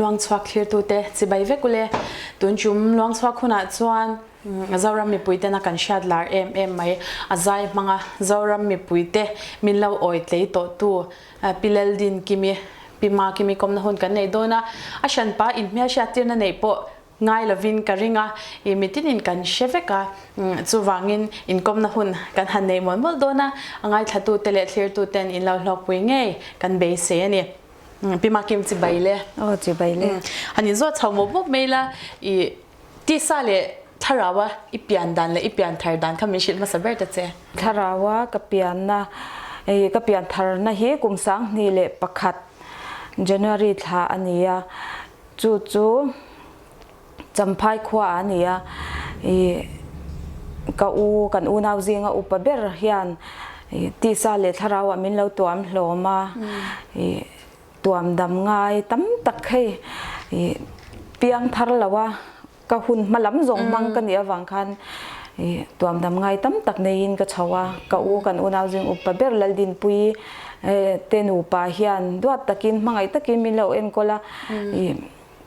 Luangchhuak thlirtute chibai vek ule. Tun chum Luangchhuak hunah chuan Zoram mipuitena kan hriat lar em em mai. A zai hmanga Zoram mipuite min lo awi tlei tawhtu Pi Leldin Kimi, Pi Ma Kimi kawmna hun kan nei dawn a. A hranpa inhmelhriattirna neih pawh ngai lovin ka ring a, i mitinin kan hre vek a, chuvangin inkawmna hun kan han nei mawlh mawlh dawn a, a ngaithlatute leh thlirtuten in lo hlawkpui ngei kan beisei a ni. Pi Makim chibai le. Aw chibai le. Han inzawt chho mawp mawp mai la, i tisa leh thlaraua i pian dan leh i pian thar dan kha min hrilh hmasa ber ta che. Thlaraua ka pianna, ka pian tharna hi kum 2001 January thla a ni a, Chu chu Champhai khua a ni a, i ka u, kan unau zinga upa ber hian i tisa leh thlarauah min lo tuam hlawm a, i tuam dam ngai tam tak hei i piang thar lo a, ka hun hma lam zawng hmang ka nih avang khan i tuam dam ngai tam tak neiin ka chho a, ka u, kan unau zing upa ber Laldinpuii te nupa hian duat takin hmangaih takin min lo enkawl a, i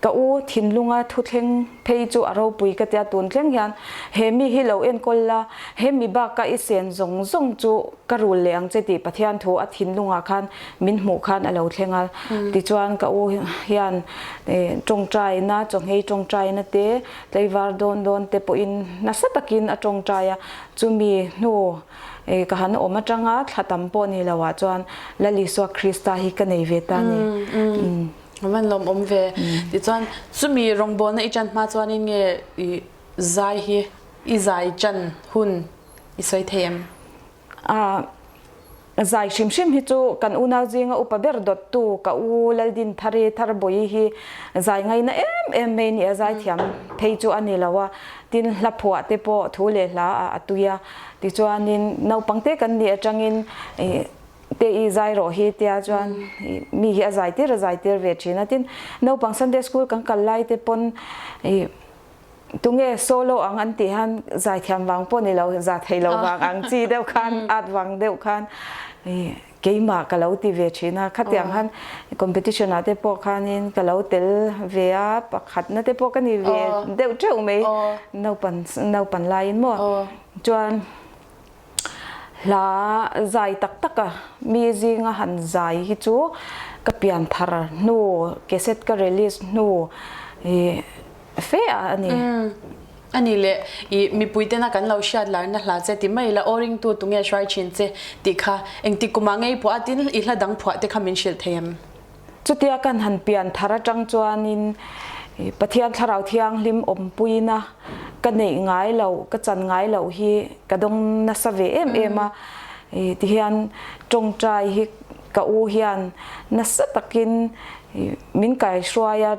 ka u thinlunga thuthleng phei chu a ropui ka tia tun thleng hian he mi hi lo enkawl la, he mi baka i sen zawng zawng chu ka rul leh ang che tih Pathian thu a thinlungah khan min hmuh khan a lo thleng a. Tichuan ka u hian tawngtaina, chawnghei tawngtaina te, tlaivar dawn dawn te pawhin nasa takin a tawngtai a, chumi hnu Ka han awm atanga thla tam pawh ni lo ah chuan Lal Isua Krista hi ka nei ve ta ni. A van lawm awm ve. Tichuan chumi rawngbawlna i chan hma chuanin nge i zai hi i zai chan hun i sawi thei em? Zai hrim hrim hi chu kan unau zinga upa ber dawttu ka u Laldinthari Tharbawi hi zai ngaina em em mai ni a, zaithiam phei chu a ni lo a, tin hla phuah te pawh thu leh hla ah a tui a, tichuanin naupang te kan nih atangin ih te i zai rawh hi tia chuan ih mi hi a zai tir a zai tir ve thin a, tin naupang Sunday school kan kal lai te pawn ih tunge solo ang an tih hian zaithiam vang pawh ni lo za thei lo vang ang chi deuh khan at vang deuh khan ih Keimah ka lo ti ve thin a, khatiang khan competition ah te pawh khanin ka lo tel ve a, pakhatna te pawh ka ni ve deuh teuh mai naupan naupan laiin maw. Chuan hla zai tak tak a mi zinga han zai hi chu ka pian thar hnu cassette ka release hnu ih fe a a ni. A ni le, i mipui tena kan lo hriat larna hla che ti mai la, aw ringtu tunge hruai thin che tih kha engtik kumah ngei pawh a tin i hla dang phuah te kha min hrilh thei em? Chutia kan han pian thar atang chuanin Pathian Thlarau Thianghlim awmpuina ka neih ngai loh, ka chan ngai loh hi ka dawng nasa ve em em a, tihian tawngtai hi ka u hian nasa takin min kaihruai a,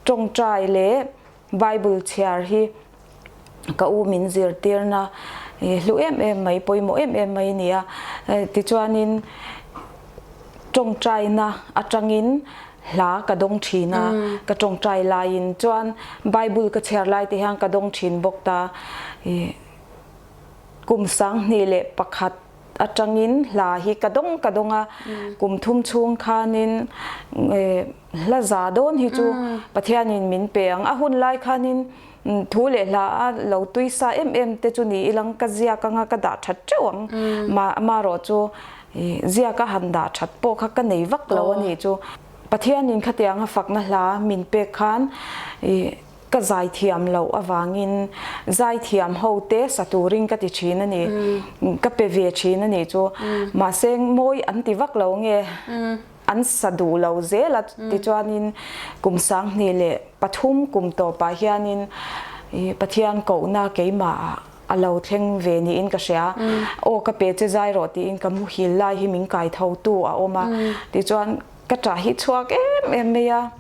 tawngtai leh Bible chhiar hi ka u min zirtirna hlu em em mai, pawimawh em em mai a ni a. Tichuanin tawngtaina atangin hla ka dawng thin a, ka tawngtai laiin chuan Bible ka chhiar lai te hian ka dawng thin bawk ta. Kum 2001 atangin hla hi ka dawng ka dawng a, kum thum chhung khanin hla za dawn hi chu Pathianin min pe ang. A hun lai khanin thu leh hla a lo tui sa em em te chu ni ilang ka ziak anga ka dah that teuh ang. Marawh chu ziaka han dah that pawh kha ka nei vak lo a nih chu. Pathianin khatianga fakna hla min pek khan Ka zaithiam loh avangin zaithiam ho te sa turin ka ti thin a ni. Ka pe ve thin a nih chu. Mahse mawi an ti vak lo nge an sa duh lo zel a tichuanin kum 2003 kum tawpah hianin Pathian kohna keimahah a lo thleng ve niin ka hria. Aw ka pe che zai rawh tiin ka muhil lai hi min kai tho tu a awm a. Tichuan Ka ṭah hi chhuak em em mai a,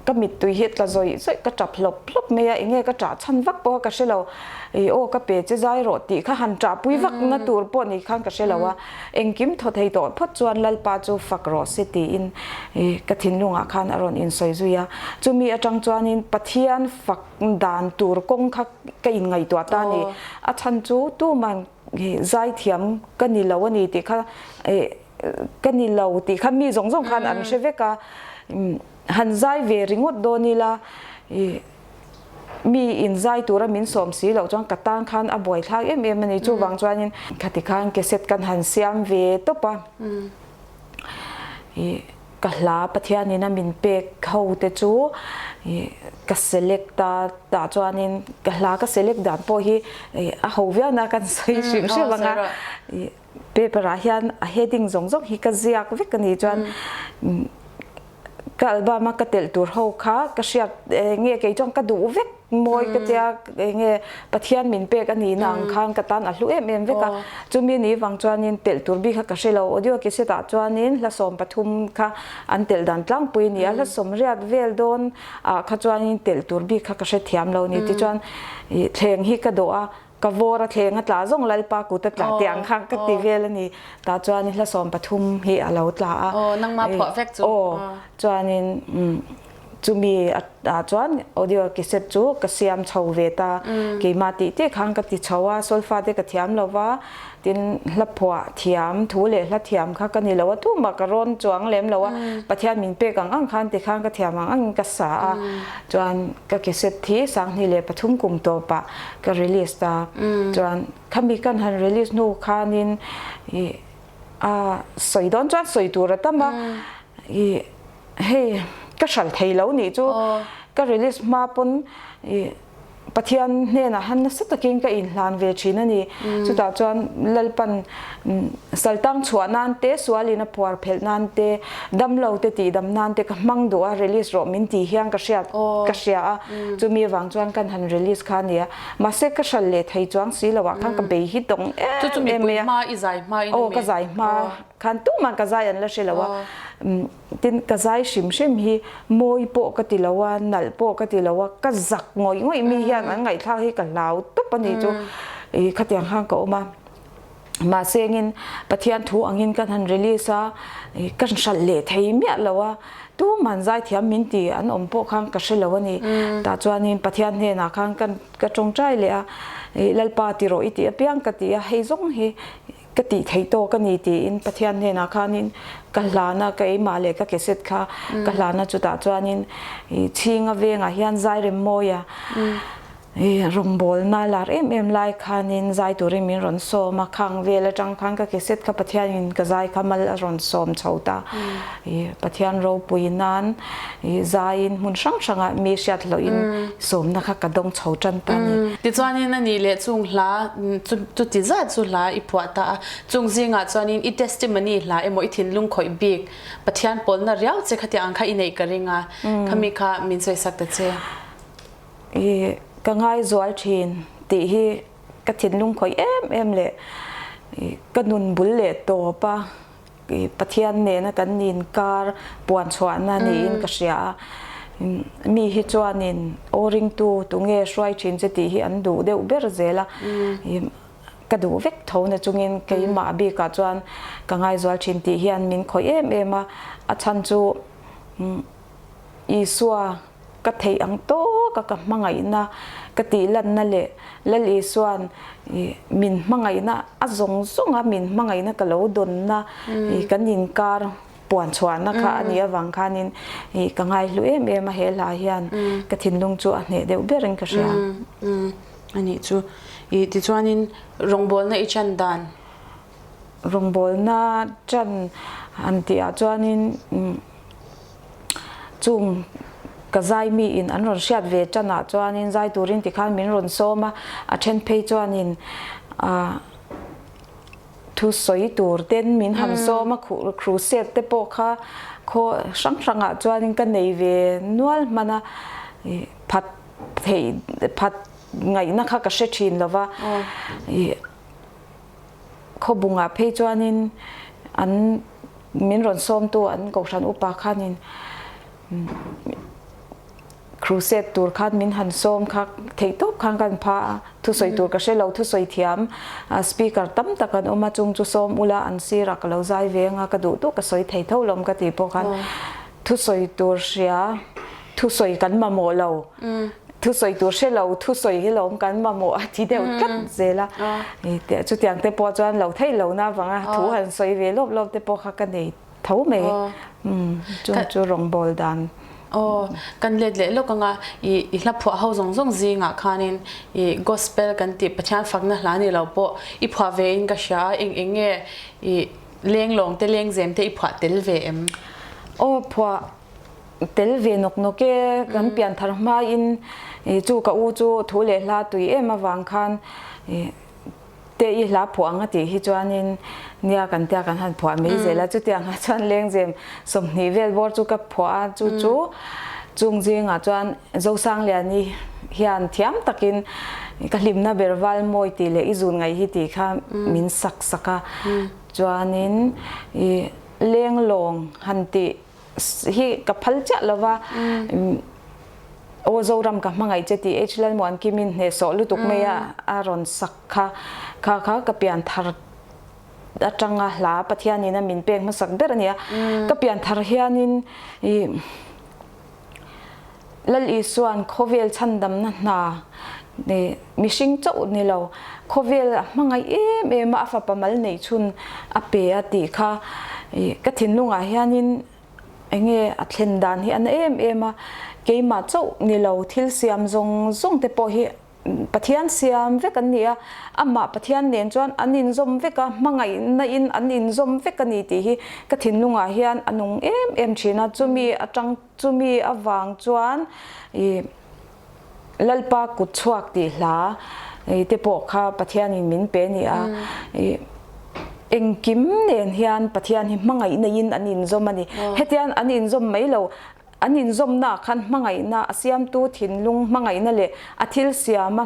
ka mittui hi a tla zawih zawih, ka ṭap hlawp hlawp mai a, enge ka ṭah chhan vak pawh ka hre lo, i aw ka pe che zai rawh tih kha han ṭah pui vak na tur pawh ni khan ka hre lo a, engkim thaw thei tawh phawt chuan Lalpa chu fak rawh se tiin i ka thinlungah khan a rawn insawi zui a, chumi aṭang chuanin Pathian fak dan tur kawng kha ka inngaihtuah ta a ni, a chhan chu tuman zaithiam ka ni lo a ni tih kha i ka ni lo tih kha mi zawng zawng khan an hre vek a. Han zai ve ringawt dawn ila i mi in zai tura min sawm si loh chuan ka tan khan a buaithlak em em a ni. Chuvang chuanin khati khan cassette kan han siam ve tawp a. I ka hla Pathianin a min pek ho te chu i ka select a tah chuanin ka hla ka select dan pawh hi a ho viau na kan sawi hrim hrim ang a. I paper ah hian a heading zawng zawng hi ka ziak vek a ni chuan Ka album a ka telh tur ho kha ka hriat enge kei chuan ka duh vek mawi ka tia enge Pathian min pek a nihna ang khan ka tan a hlu em em vek a, chumi ni vang chuanin telh tur bik kha ka hre lo, audio cassette ah chuanin hla 13 kha an telh dan tlangpui a ni a, hla 80 vel dawn ah kha chuanin telh tur bik kha ka hre thiam lo ni tichuan thleng hi ka dawh a. Ka vawr a thleng a tla zawng Lalpa kut a tla tih ang kha ka ti vel a ni. Tah chuan hla 13 hi a lo tla a. Aw, nangmah phuah vek chu. Aw, chuanin chumi ah chuan audio cassette chu ka siam chho ve ta. Keimah tih tih khan ka ti chho a, solfa te ka thiam lo va, tin hla phuah thiam, thu leh hla thiam kha ka ni lo a, tumah ka rawn chuang lem lo a, Pathian min pek ang ang khan tikhan ka thiam ang angin ka sa a. Chuan ka cassette hi 2003 kum tawpah ka release ta. Chuan khami kan han release hnu khanin i a sawi dawn chuan sawi tur a tam a, i hei ka hral thei lo nih chu ka release hma pawn i Pathian hnenah han nasa takin ka inhlan ve thin a ni. Chutah chuan Lalpan saltang chhuah nan te, sualin a phuar phelh nan te, damlo te tihdam nan te ka hmang duh a, release rawh min ti hian ka hriat ka hria a. Chumi avang chuan kan han release kha a ni a. Mahse ka hral leh thei chuang si lo ah khan ka bei hi dawng em em mai a. Aw ka zai hma khan tumah ka zai an la hre lo a. Tin, ka zai hrim hrim hi mawi pawh ka ti lo a, nalh pawh ka ti lo a, ka zak ngawih ngawih mi hian an ngaihthlak hi ka hlau tawp a ni chu i khatiang khan ka awm a. Mahse engin Pathian thu angin kan han release a, i ka hralh leh thei miah lo a, tuman zaithiam min ti an awm pawh khan ka hre lo a ni. Tah chuanin Pathian hnenah khan ka ka tawngtai leh a, i Lalpa ti rawh i tih apiang ka ti a, hei zawng hi Ka tih theih tawk a ni tiin Pathian hnenah khanin ka hlana ka eimah leh ka cassette kha ka hlana chutah chuanin i chhinga vengah hian Zairemmawia i rawngbawlna lar em em lai khanin zai turin min rawn sawm a, khang vel atang khan ka cassette kha Pathianin ka zai kha mal a rawn sawm chho ta. I Pathian ropui nan i zaiin hmun hrang hrangah mi hriat hlawhin sawmna kha ka dawng chho tan ta a ni. Tichuanin a nih leh chung hla chuti zat chu hla i phuah ta a, chung zingah chuanin i testimony hla emaw i thinlung khawih bik Pathian pawlna riau che khatiang ang kha i neih ka ring a, khami kha min sawisak ta che. I ka ngaizual thin tih hi ka thinlung khawih em em leh ka nun bul leh tawp a. Pathian nena kan inkar puan chhuahna niin ka hria a, mi hi chuanin aw ringtu tunge hruai thin che tih hi an duh deuh ber zel a, ka duh vek tho na chungin keimah bikah chuan ka ngaizual thin tih hian min khawih em em a, a chhan chu Isua Ka theih ang tawka ka hmangaihna ka tih lanna leh Lal Isua'n min hmangaihna a zawng zawnga min hmangaihna ka lo dawnna kan inkar puan chhuahna kha a nih avang khanin ka ngaihlu em em a, he hla hian ka thinlung chu a hneh deuh berin ka hria. A nih chu. Tichuanin rawngbawlna i chan dan? Rawngbawlna chan han tihah chuanin Chung ka zai mi in an rawn hriat ve tan ah chuanin zai turin tikhan min rawn sawm a, a then phei chuanin ah thu sawi tur ten min han sawm a, crusade te pawh kha khaw hrang hrang ah chuanin ka nei ve nual hman a, ih phat theih phat ngaihna kha ka hre thin lo va, ih. Khawbungah phei chuanin an min rawn sawmtu an kohhran upa khanin crusade tur khan min han sawm kha theihtawp khan kan pha a, thusawi tur ka hre lo, thusawi thiam speaker tam tak an awm a, chung chu sawm ula an sirah ka lo zai ve anga ka duh duh ka sawi thei tho lawm ka tih pawh khan thusawi tur hria thusawi kan mamawh lo. Thusawi tur hre lo, thusawi hi lawm kan mamawh a ti deuh tlat zel a. Chutiang te pawh chuan lo theih lohna avanga thu han sawi ve lawp lawp te pawh kha ka nei tho mai. Chung chu rawngbâwl dan. Aw, kan let leh lawk anga i i hla phuah ho zawng zawng zingah khanin i gospel kan tih Pathian fakna hla ni lo pawh i phuah ve in ka hria a, eng eng nge i lenglawng te lengzem te i phuah tel ve em? Aw, phuah tel ve nawk nawk e, kan pian thar hmain i chu ka u chu thu leh hla tui em avang khan i te i hla phuah ang a tih hi chuanin nia kan tia kan han phuah mai zel a, chutiangah chuan lengzem 20 vel bawr chu ka phuah a, chu chu chung zingah chuan Zosangliani hian thiam takin ka hlimna ber val mawi tih leh i zun ngaih hi tih kha min sak sak a, chuanin i lenglawng han tih hi ka phal chiah lo va, Aw Zoram ka hmangaih che tih H Lalmuankimin hnehsawh lutuk mai a a rawn sak kha, kha kha ka pian thar atanga hla Pathianin a min pek hmasak ber a ni a. Ka pian thar hianin i Lal Isuan khawvel chhandamna hna mihring chauh ni lo, khawvel a hmangaih em em a, a fapa mal neih chhun a pe a tih kha ka thinlungah hianin enge a thlen dan hi a na em em a, keimah chauh ni lo thil siam zawng zawng te pawh hi Pathian siam vek an ni a, amah Pathian nen chuan an inzawm vek a, hmangaihna in an inzawm vek a ni tih hi ka thinlungah hian a nung em em thin a, chumi atang chumi avang chuan ih Lalpa kut chhuak tih hla te pawh kha Pathianin min pe a ni a, ih engkim nen hian Pathian hi hmangaihna in an inzawm a ni. Hetiang an inzawm mai lo, an inzawmnaah khan hmangaihna a siamtu thinlung hmangaihna leh a thil siama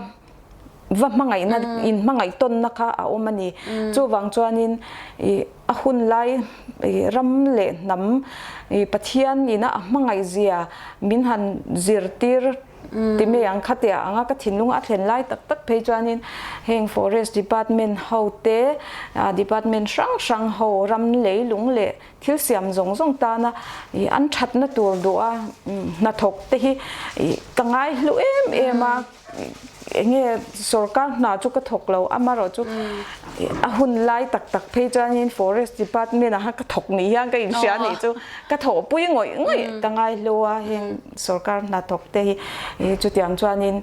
va hmangaihna in hmangaih tawnna kha a awm a ni. Chuvang chuanin ih a hun lai ram leh hnam ih Pathian ina a hmangaih zia min han zirtir ti mai ang kha tia anga ka thinlung a thlen lai tak tak phei chuanin heng forest department ho te department hrang hrang ho ram leilung leh thil siam zawng zawng tana ih an thatna tur duh a hnathawk te hi ih ka ngai hlu em em a. Enge sorkar hna chu ka thawk lo, amaherawhchu a hun lai tak tak phei chuanin forest department ah ka thawk ni hian ka inhria anih chu ka thawhpui ngawih ngawih ka ngai hlu a, heng sorkar hna thawk te hi chutiang chuanin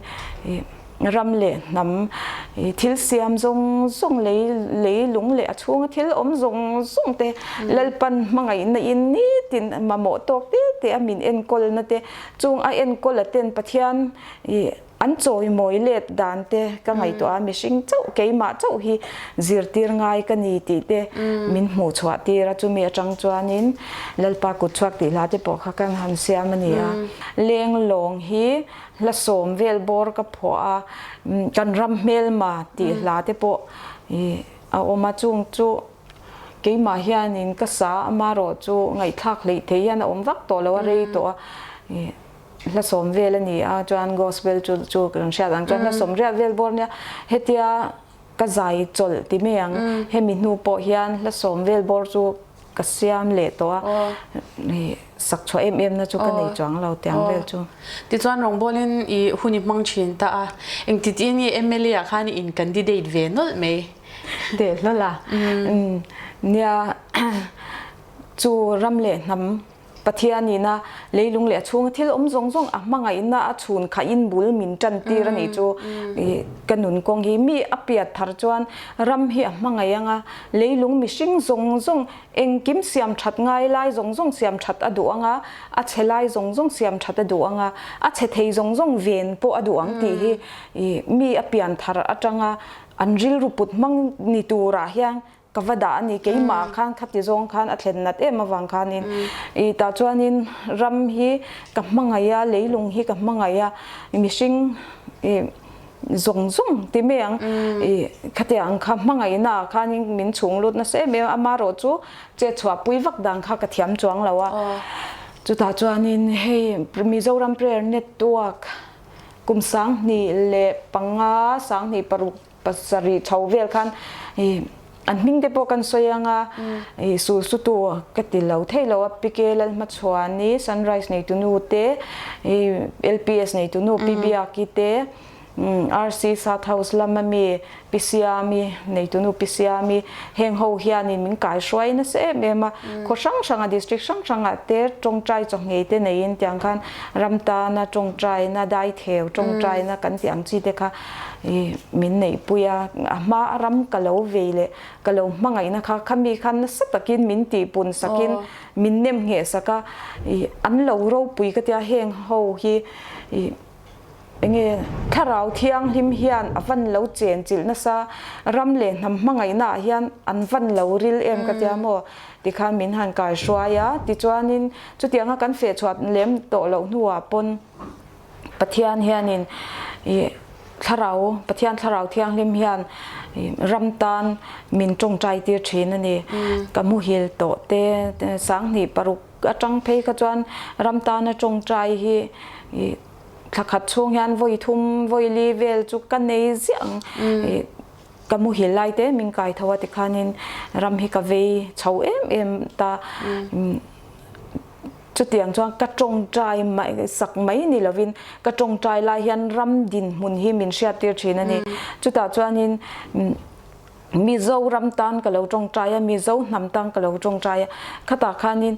ram leh hnam thil siam zawng zawng lei leilung leh a chhunga thil awm zawng zawng te Lalpan hmangaihna in nitin mamawh tawk te te a min enkawlna te chung a enkawl a ten Pathian I an chawimawi let dan te ka ngaihtuah a, mihring chauh keimah chauh hi zirtir ngai ka ni tih te min hmuh chhuah tir a, chumi atang chuanin Lalpa kut chhuak tih hla te pawh kha kan han siam a ni a. Lenglawng hi hla sawm vel bawr ka phuah a, kan ram hmelma tih hla te pawh i a awm a, chung chu keimah hianin ka sa amarawh chu ngaihthlak hleih thei hian a awm vak tawh lo a, rei tawh a. Hla sawm vel a ni a, chuan gospel chu chu kan hriat ang chuan hla sawm riat vel bawr nia hetia ka zai chawlh ti mai ang hemi hnu pawh hian hla sawm vel bawr chu ka siam leh tawh a sak chhuah em em na chu ka nei chuang lo tiang vel chu. Tichuan rawngbawlin i hun i hmang thin ta a, engtitiin nge mla ah khan i in candidate ve nawlh mai? Teh hlawl a, nia chu ram leh hnam Pathianin a leilung leh a chhunga thil awm zawng zawng a hmangaihna a chhun khahin bul min tan tir a nih chu ka nun kawng hi mi a piat thar chuan ram hi a hmangaih ang a, leilung mihring zawng zawng engkim siam that ngai lai zawng zawng siam that a duh ang a, a chhe lai zawng zawng siam that a duh ang a, a chhe thei zawng zawng ven pawh a duh ang tih hi mi a pian thar atanga an rilru put hmang ni turah hian Ka va dah a ni, keimah khan khati zawng khan a thlen nat em avang khanin i tah chuanin ram hi ka hmangaih a, leilung hi ka hmangaih a, mihring i zawng zawng ti mai ang i khatiang ang kha hmangaihna ah khanin min chhung lut nasa em em a, amaherawh chu chet chhuah pui vak dan kha ka thiam chuang lo a, chutah chuanin hei Mizoram Prayer Network kum 2005, 2006 Pasarih chho vel khan i an hming te pawh kan sawi ang a, i sulsutu ka ti lo thei lo a, PK Lalhmachhuani, Sunrise neitu nu te, i LPS neitu nu Pi Biaki te, RC Sat House lama mi Pi Siami, neitunu Pi Siami, heng ho hianin min kai hruai nasa em em a, khaw hrang hranga district hrang hrangah te tawngtai chawhngei te neiin tiang khan ram tana tawngtaina, daitheu tawngtaina kan tih ang chi te kha min neihpui a, a hma a ram ka lo vei leh ka lo hmangaihna kha khami khan nasa takin min tihpun sakin min nem ngheh sak a, an lo ropui ka tia heng ho hi Enge Thlarau Thianghlim hian a van lo chen chilh nasa, ram leh hnam hmangaihna ah hian an van lo ril em ka tia maw? Tikhan min han kai hruai a, tichuanin chutianga kan feh chhuat lem tawh loh hnuah pawn Pathian hianin ih Thlarau, Pathian Thlarau Thianghlim hian ih ram tan min tawngtai tir thin a ni. Ka muhil tawh te 2006 atang phei kha chuan ram tana tawngtai hi ih Thla khat chhung hian vawi thum, vawi li vel chu ka nei ziah ang. Ka muhil lai te min kai tho a tikhanin ram hi ka vei chho em em ta. Chutiang chuan ka tawngtai mai sak mai ni lovin ka tawngtai lai hian ram dinhmun hi min hriattir thin a ni. Chutah chuanin Mizoram tan ka lo tawngtai a, Mizo hnam tan ka lo tawngtai a, khatah khanin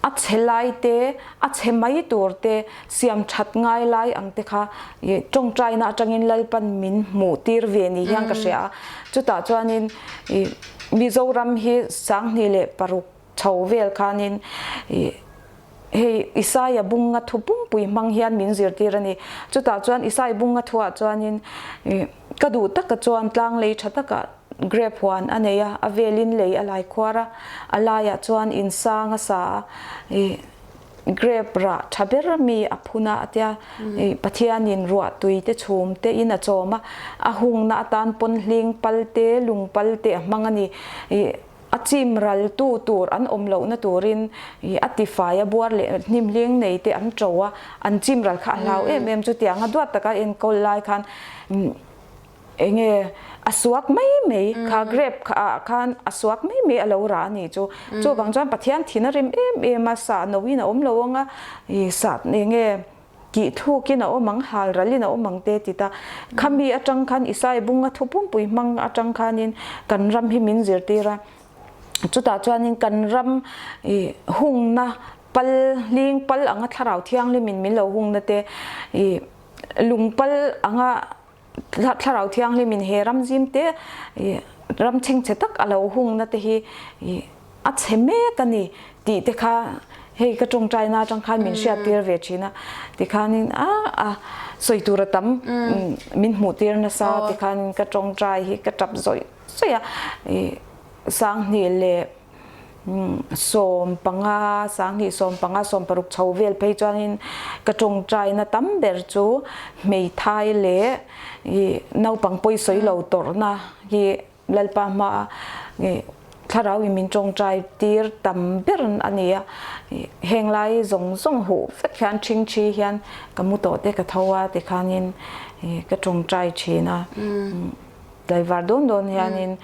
a chhe lai te, a chhe mai tur te, siam that ngai lai ang te kha tawngtaina atangin Lalpan min hmuh tir ve ni hian ka hria a, chutah chuanin Mizoram hi 2006 chho vel khanin hei Isaia bunga thu pumpui hmang hian min zirtir a ni. Chutah chuan Isai bunga thuah chuanin ka duh taka chuan tlang lei tha takah grape huan a nei a, a velin lei a lai khuar a, a laiah chuan insang a sa a, grape rah tha ber mi a phun a a tia. Pathianin ruah tui te chhum te in a chawm a, a hungna atan pawn hling pal te, lung pal te a hmang a ni. A chim ral tu tur an awm lohna turin a tifai a buar leh hnimhling nei te an to a, an chim ral kha a hlau em em chutiang a duat taka enkawl lai khan enge a suak mai mai kha grape kha ah khan a suak mai mai a lo rah a nih chu. Chuvang chuan Pathian thin a rim em em a, sah no in a awm lo ang a, sah enge Tih thukin a awm ang, hal ralin a awm ang te ti ta. Khami atang khan Isai bunga thu pumpui hmang atang khanin kan ram hi min zirtir a. Chutah chuanin kan ram i hungna pal, hling pal anga thlarau thianghlimin min lo hungna te, i lung pal anga Thlarau Thianghlimin he ram zim te ram chhengchhe tak a lo hungna te hi a chhe mek a ni tih te kha hei ka tawngtaina atang khan min hriat tir ve thin a tikhanin a a sawi tur a tam min hmuh tir nasa tikhanin ka tawngtai hi ka tap zawih zawih a 2000 leh 15, 20 15, 16 chho vel phei chuanin ka tawngtaina tam ber chu hmeithai leh ih naupang pawisawi lo tawrhna hi Lalpa hmaa ih thlarau in min tawngtai tir tam ber a ni a. Heng lai zawng zawng huh vek hian ṭhingṭhi hian ka mu tawh te ka tho a tikhanin ih ka tawngtai ṭhin a. Tlaivar dawn dawn hianin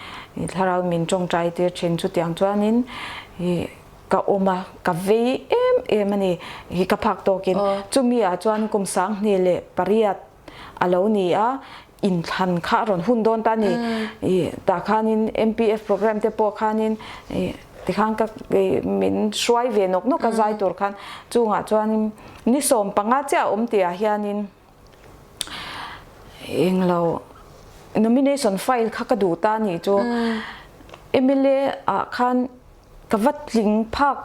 thlarau min tawngtai tir thin chutiang chuanin ih ka awm a, ka vei em em a ni hi ka phak tawkin. Chumi ah chuan kum 2008 a lo ni a, inthlan kha a rawn hun dawn ta a ni. Ih tah khanin MPF programme te pawh khanin ih tikhan ka min hruai ve nawk nawk a zai tur khan chungah chuanin ni 15 chiah a awm tihah hianin Englo nomination file kha ka duh ta nih chu MLA ah khan ka va tling phak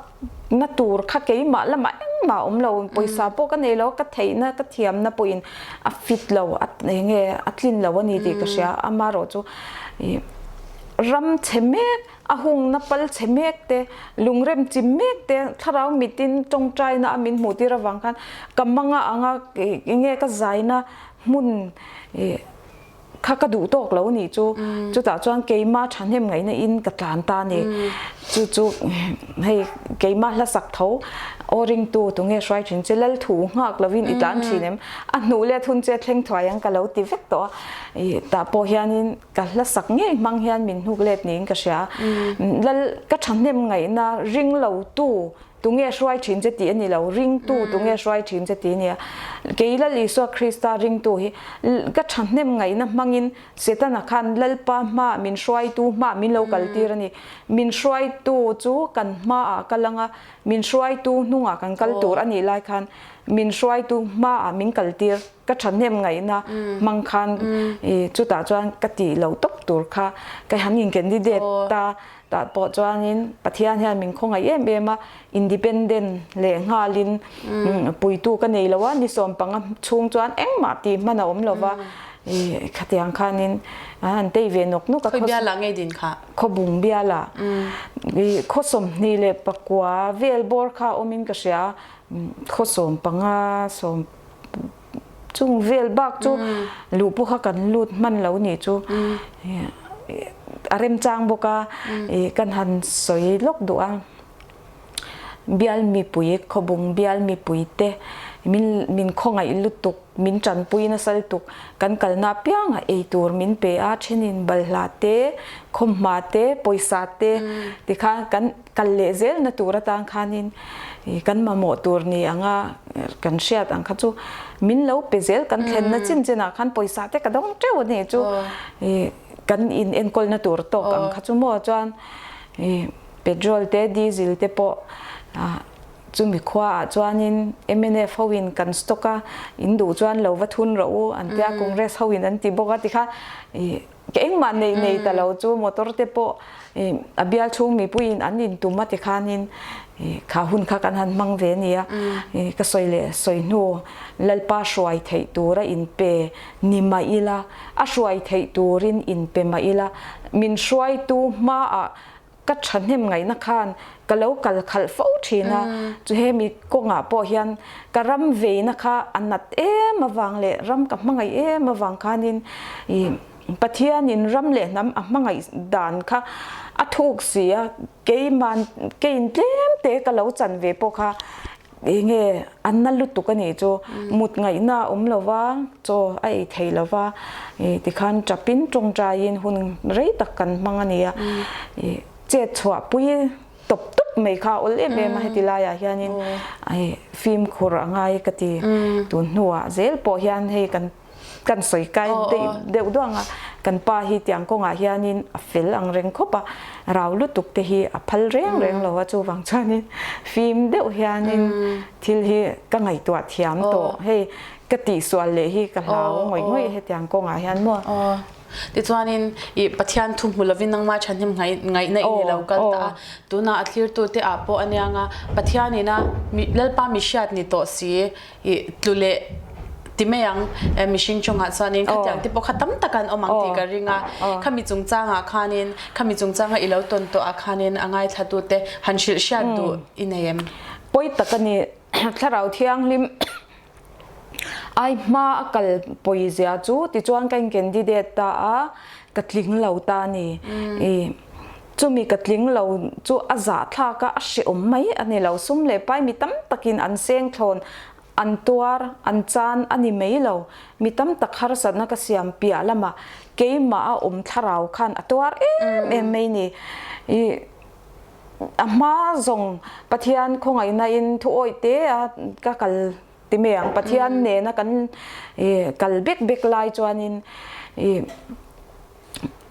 na tur kha keimah lamah engmah awm lo pawisa pawh ka nei lo ka theihna ka thiamna pawhin a fit lo a enge a tlin lo a ni tih ka hria amaherawh chu ih ram chhe mek A hungna pal chhe mek te, lungrem chim mek te, thlarau mitin tawngtaina a min hmuh tir avang khan ka manga anga enge ka zaina hmun kha ka duh tawk lo nih chu. Chutah chuan keima thahnem ngaihna in ka tlan ta a ni. Chu chu hei keima hlasak tho aw ringtu tunge hruai thin che Lalthu nghak lovin i tlan thin em? A hnuh let hun che thleng thuai ang ka lo ti vek tawh a. Tah pawh hianin Ka hla sak ngei hmang hian min hnuk let niin ka hria. Lal ka thahnem ngaihna ring lo tu. Tunge hruai thin che tih a ni lo, ringtu tunge hruai thin che tih a ni a. Kei Lal Isua Krista ringtu hi ka thahnem ngaihna hmangin Setana khan Lalpa hmaah min hruaitu hmaah min lo kaltir a ni. Min hruaitu chu kan hmaah kal anga min hruaitu hnungah kan kal tur a nih lai khan min hruaitu hmaah min kaltir ka thahnem ngaihna hmang khan chutah chuan ka tih lo tawp tur kha ka han in candidate ta tah pawh chuanin Pathian hian min khawngaih em em a, independent leh nghalin puitu ka nei lo a, ni sawmpanga chhung chuan engmah tih hman a awm lo va, khatiang khanin an han tei ve nawk nawk a. Khawi bialah ngei din kha? Khawbung bialah. Khaw 29 vel bawr kha awmin ka hria a, khaw sawmpanga sawm Chung vel bak chu luh pawh kha kan lut hman lo nih chu a remchang bawk a, kan han sawi lawk duh a. Bial mipui, khawbung bial mipui te min min khawngaih lutuk, min tanpui nasa lutuk, kan kalna apiangah ei tur min pe a, thenin balhla te, khawmhma te, pawisa te tikhan kan Kal leh zelna tur atan khanin kan mamawh tur ni anga kan hriat ang kha chu min lo pe zel kan thlenna chin chinah khan pawisa te ka dawng teuh a ni chu kan in enkawlna tur tawk ang kha chu maw chuan petrol te diesel te pawh chumi khuaah chuanin mnf hoin kan stock a in duh chuan lo va thun rawh u an tia Congress hoin an ti bawk a tikhan Ka engmah nei nei ta lo chu motor te pawh a bial chhung mipuiin an intum a ti khanin kha hun kha kan han hmang ve nia. Ka sawi leh sawi hnu Lalpa hruai theih tura inpe ni mah ila, a hruai theih turin inpe mah ila, min hruaitu hmaah Ka thahnem ngaihna khan ka lo kal khalh fo thin a, chu hemi kawngah pawh hian ka ram veina kha a nat em avang leh ram ka hmangaih em avang khanin ih Pathianin ram leh hnam a hmangaih dan kha a thuk si a, keiman keiin tlem te ka lo chan ve pawh kha Enge a na lutuk a nih chu mut ngaihna a awm lo va, chaw a ei thei lo va, tikhan tapin tawngtaiin hun rei tak kan hmang a ni a, chet chhuah pui tawp tawp mai kha a awl em em a heti laiah hianin fimkhur a ngai ka ti tun hnuah zel pawh hian hei kan Kan sawi kai deuh duang a, kan pa hi tiang kawngah hianin a fel ang reng khawp a, rau lutuk te hi a phal reng reng lo a, chuvang chuanin fim deuh hianin thil hi ka ngaihtuah thiam tawh, hei ka tihsual leh hi ka hlau ngawih ngawih hetiang kawngah hian maw. Tichuanin i Pathian thu hmu lovin nangmah thahnem ngaihna i ni lo kal ta a, tunah a thlirtute ah pawh a niang a, Pathianin a Lalpa mihriat ni tawh si, I tlu leh ti mai ang mihring chungah chuanin khatiang te pawh kha tam tak an awm ang tih ka ring a, khami chungchangah khanin khami chungchanga i lo tawn tawh ah khanin a ngaithlatute han hrilh hriat duh i nei em? Pawi tak a ni, Thlarau Thianghlim ai hma a kal pawi zia chu tichuan ka in candidate ta a, ka tling lo ta a ni. I chumi ka tling lo chu a zahthlak a, a hrehawm mai a ni lo. Sum leh pai mi tam takin an seng thlawn, an tuar, an chan a ni mai lo. Mi tam tak harsatna ka siam piah lamah keimah a awm thlarau khan a tuar em em mai ni. I a hma zawng Pathian khawngaihna in thuawih te a ka kal Ti mai ang, Pathian nena kan kal bek bek lai chuanin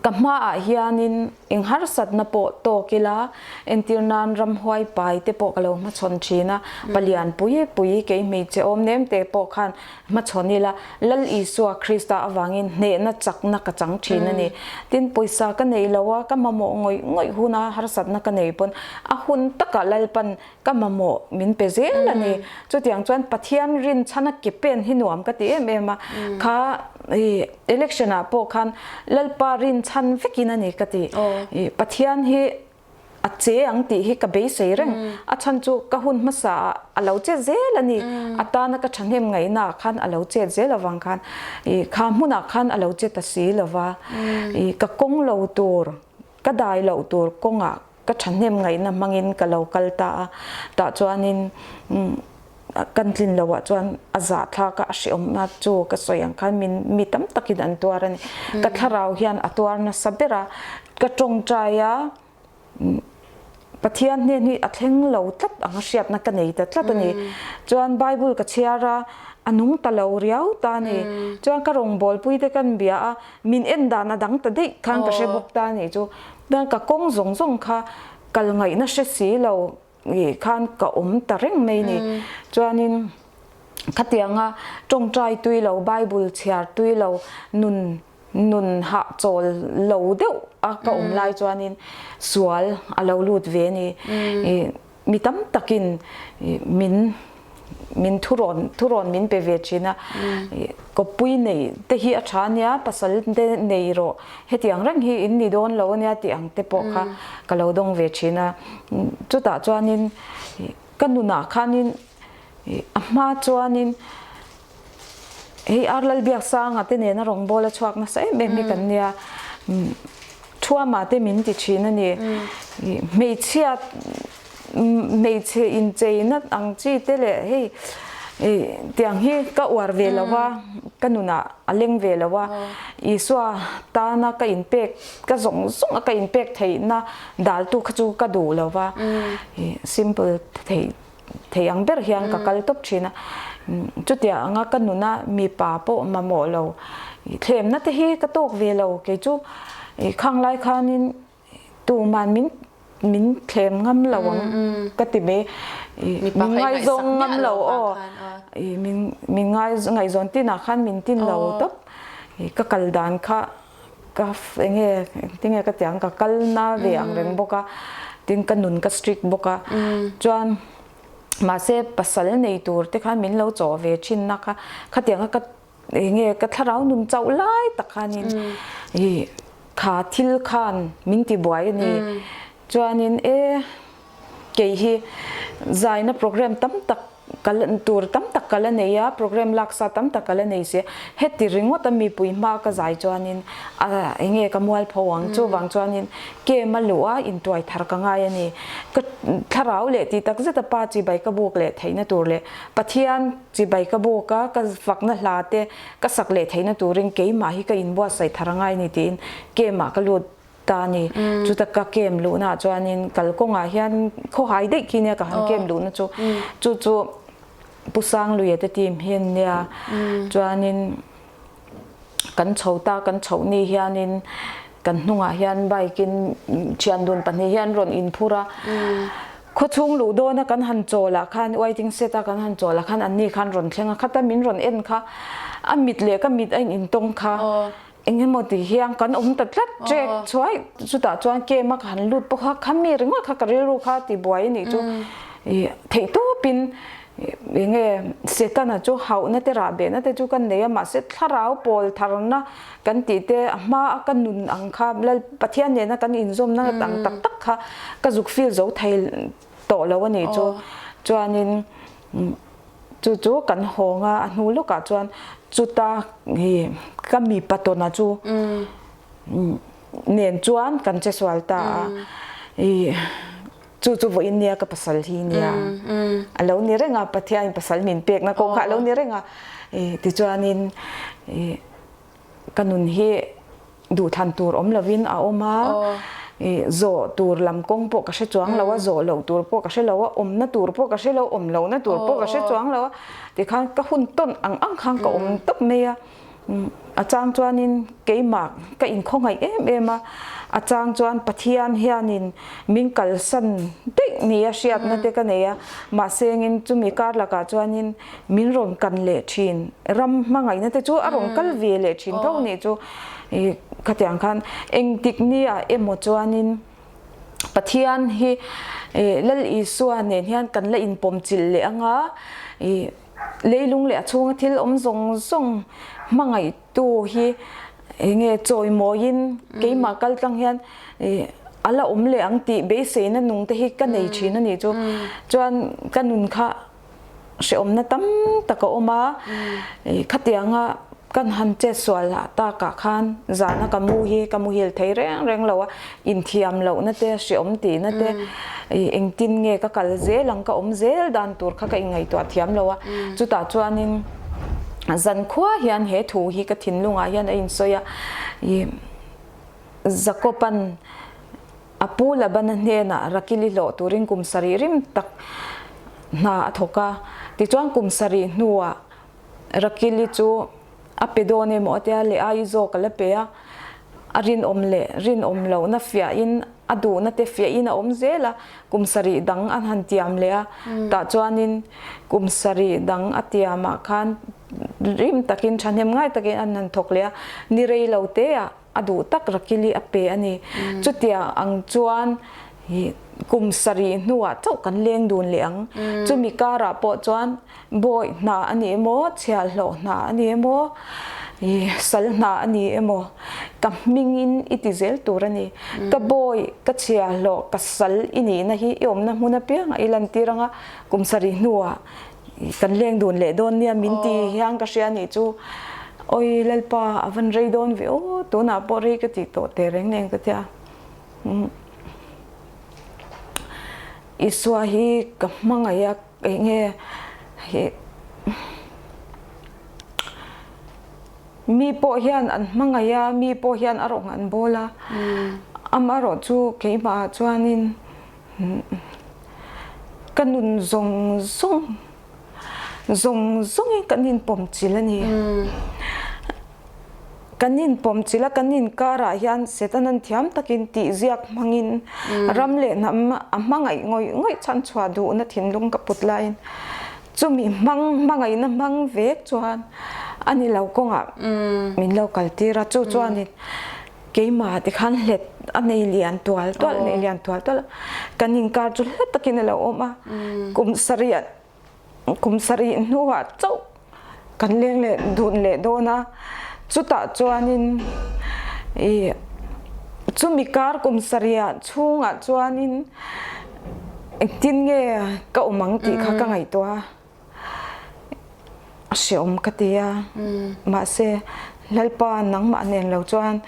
ka hmaah hianin eng harsatna pawh tawk ila, entir nan ramhuai pai te pawh ka lo hmachhawn thin a, palian pui pui kei hmeichhe awm nem te pawh khan hmachhawn ila, Lal Isua Krista avangin hnehna chakna ka chang thin a ni. Tin, pawisa ka nei lo a, ka mamawh ngawih ngawih huna harsatna ka nei pawn a hun takah Lalpan Ka mamawh min pe zel a ni. Chutiang chuan Pathian rinchhana ke pen hi nuam ka ti em em a. Kha i election ah pawh khan Lalpa rinchhan vekin a ni ka ti. I Pathian hi a che ang tih hi ka beisei reng. A chhan chu ka hun hmasa ah a lo che zel a ni. A tana ka thahnem ngaihna ah khan a lo chet zel avang khan i kha hmunah khan a lo che ta si lova. I ka kawng lo tur, ka dai loh tur kawngah Ka thahnem ngaihna hmangin ka lo kal ta a, tah chuanin kan tlin loh ah chuan a zahthlak a, a hrehawmna chu ka sawi ang khan min mi tam takin an tuar a ni. Ka thlarau hian a tuar nasa ber a, ka tawngtai a, Pathian hnen hi a thleng lo tlat ang a hriatna ka nei ta tlat a ni. Chuan Bible ka chhiar a, a nung ta lo riau ta a ni. Chuan ka rawngbawlpui te kan bia a, min en dan a dang ta daih khan ka hre bawk ta a nih chu. Chuan ka kawng zawng zawng kha kal ngaihna hre si lo khan ka awm ta reng mai a ni. Chuanin khatianga tawngtai tui lo, Bible chhiar tui lo, nun nun hahchawl lo deuh a ka awm lai chuanin sual a lo lut ve a ni. Mi tam takin min min thurawn thurawn min pe ve thin a, kawppui nei te hi a tha ania, pasal te nei rawh hetiang reng hi in ni dawn lo ania tih ang te pawh kha ka lo dawng ve thin a. Chutah chuanin ka nunah khanin a hma chuanin Hei Ar Lalbiaksanga te nena rawngbawla chhuak nasa em em hi kan nia. Thuama te min ti thin a ni. Hmeichhia hmeichhe incheina ang chi te leh hei tiang hi ka uar ve lo va, ka nunah a leng ve lo a. Isua tana ka inpek ka zawng zawng a ka inpek theihna daltu kha chu ka duh lo va. Simple theih Thei ang ber hian ka kal tawp thin a, chutia anga ka nuna mipa pawh mamawh lo thlemna te hi ka tawk ve lo kei chu khang lai khanin tuman min min thlem ngam lo ang ka ti mai min ngaizawng ngam lo aw min min ngaihzawn tinah khan min tin lo tawp ka kal dan kha Ka enge engtinge ka tih ang ka kal na ve ang reng bawk a, tin ka nun ka strict bawk a, chuan mahse pasal nei tur te khan min lo chawh ve thin na kha khatiang a ka enge ka thlarau nun chauh lai tak khanin ih kha thil khan min ti buai a ni, chuanin e kei hi zaina program tam tak Ka la tur tam tak ka la nei a, program laksa tam tak ka la nei si a, heti ringawt a mipui hma ka zai chuanin a enge ka mualpho ang, chuvang chuanin kem a luh a intuai thar ka ngai a ni. Ka thlarau leh tih tak zet a pa chibai ka buk leh theihna tur leh Pathian chibai ka buk a, ka fakna hla te ka sak leh theihna turin keimah hi ka inbuatsaih thar a ngai a ni tiin kemah ka lut ta a ni. Chuta ka kem luhnaah chuanin kalkawngah hian khawhai daih khi nia ka han kem luhna chu. Chu chu Pu Sangluia te team hi an nia. Chuanin kan chho ta kan chhoh ni hianin kan hnungah hian bike in thian dun pahnih hi an rawn inphur a. Khawchhung luh dawna kan han chawl ah khan waiting set a kan han chawl ah khan anni khan rawn thleng a. Khata min rawn en kha a mit leh ka mit a intawng kha. Eng emaw ti hian kan awm ta tlat ṭek chuai chutah chuan kem a ka han lut bawk a khami ringawt kha ka rilru kha ti buai a nih chu ih theih tawpin eng nge Setana chu hauhna te rahbehna te chu kan nei a mahse thlarau pawl tharna kan tih te a hma a ka nun ang kha Lal Pathian nena kan inzawmna ang tak tak kha ka zuk feel zo thei tawh lo a nih chu chuanin Chu chu kan hawng a, a hnu lawkah chuan chuta hi ka mipa tawna chu nen chuan kan che sual ta a, i chu chu vawiin nia ka pasal hi nia a lo ni reng a, Pathianin pasal min pekna kawng kha a lo ni reng a, i tichuanin i Ka nun hi duhthlan tur awm lovin a awm a, zawh tur lam kawng pawh ka hre chuang lo a, zawh loh tur pawh ka hre lo a, awmna tur pawh ka hre lo, awm lohna tur pawh ka hre chuang lo a, tikhan ka hun tawn ang ang khan ka awm tawp mai a, a chang chuanin keimah ka inkhawngaih em em a, a chang chuan Pathian hianin min kalsan daih nia hriatna te ka nei a, mahse engin chumi kar lakah chuanin Min rawn kan leh thin, ram hmangaihna te chu a rawn kal ve leh thin tho nih chu i khatiang khan engtik nia emaw chuanin Pathian hi Lal Isua nen hian kan la inpawm chilh leh anga i leilung leh a chhunga thil awm zawng zawng hmangaihtu hi enge chawimawiin keimah kal tlang hian i a la awm leh ang tih beiseina nung te hi ka nei thin a nih chu chuan ka nun kha hrehawmna tam tak a awm a, khatianga kan han chet sual lah takah khan zana ka mu hi ka muhil thei reng reng lo a, inthiam lohna te hrehawm tihna te engtin nge ka kal zel ang ka awm zel dan tur kha ka inngaihtuah thiam lo a, chutah chuanin zankhua hian he thu hi ka thinlungah hian a insawi a, Jakob-a'n. A pu Labana hnenah Rakili hlawh turin kum sarih rim tak hna a thawk a. Tichuan kum sarih hnuah Rakili chu a pe dawn emaw a tia leh ai zawk a la pe a. A rinawm leh rinawm lohna fiahin a duhna te fiahin a awm zel a. Kum sarih dang an han tiam leh a. Tah chuanin kum sarih dang a tiamah khan rim takin thahnem ngai takin an han thawk leh a. Ni rei lo teah a duh tak Rakili a pe a ni. Chutiang ang chuan kum sarih hnuah chauh kan leng dun leh ang. Chumi karah pawh chuan bawi hna a ni emaw, chhiahhlawh hna a ni emaw, sal hna a ni emaw, ka hmingin i ti zel tur a ni. Ka bawi, ka chhiahhlawh, ka sal i nihna hi i awmna hmun apiangah i lantir ang a, kum sarih hnuah Kan leng dun leh dawn nia min ti hian ka hria nih chu awi Lalpa a van rei dawn ve aw tunah pawh rei ka tih tawh teh reng nen ka tia Isua hi ka hmangaih a eng nge mi pawh hian an hmangaih a mi pawh hian a rawng an bawl a amaherawh chu keimah ah chuanin Ka nun zawng zawng zawng zawngin kan inpawm chilh a ni. Kan inpawm chilh a, kan inkarah hian Setanan thiam takin tihziak hmangin ram leh hnam a hmangaih ngawih ngawih chhanchhuah duhna thinlung ka put laiin chumi hmang hmangaihna hmang vek chuan a ni lo kawngah min lo kaltir a, chu chuanin Keimah te khan hlet a nei lian tual tual nei lian tual tual a, kan inkar chu hla takin a lo awm a, kum sarih kum sarih hnuah chauh kan leng leh dun leh dawn a, chutah chuanin ih chumi kar kum sarihah chhungah chuanin engtin nge ka awm ang tih kha ka ngaihtuah a. A hreawm ka ti a, mahse Lalpa nangmah nen lo chuan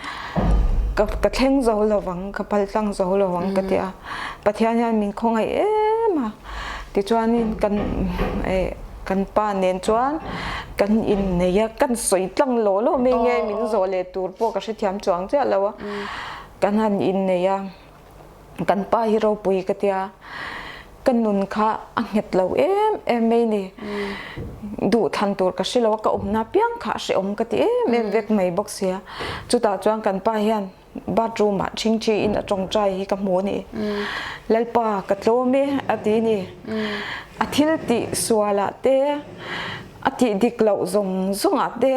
ka ka thleng zo lo vang, ka pal tlang zo lo vang ka ti a. Pathian hian min khawngaih em a, tichuanin kan eh kan pa nen chuan kan innei a, kan sawi tlang law law mai nge min zawh leh tur pawh ka hrethiam chuang chiah lo a, kan han innei a. Kan pa hi ropui ka tia, ka nun kha a nghet lo em em mai ni. Duh thlan tur ka hre lo a, ka awmna piang kha a hrehawm ka ti em em vek mai bawk sia. Chutah chuan kan pa hian bathroom ah chingchi in a tawngtai hi ka hmu a ni. Lalpa ka tlawm e a ti ni. A thil tih sual ah te, a tih dik loh zawng zawng ah te,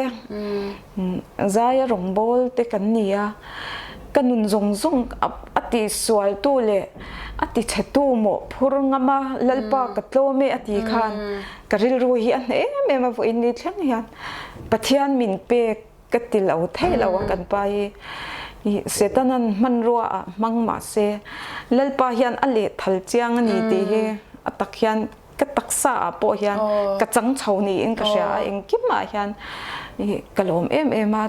Zaia rawngbâwl te kan ni a, ka nun zawng zawng a ti sualtu leh a ti chhetu mawh phur ngam a, Lalpa ka tlawm e a ti khan ka rilru hi a hneh em em a, vawiin ni thleng hian Pathian min pek ka ti lo thei lo a kan pa hi Setanan hmanrua ah hmang mah se Lalpa hian a lehthal chiang a ni tih hi a tak hian ka taksa ah pawh hian ka chang chho niin ka hria a, engkimah hian ka lawm em em a,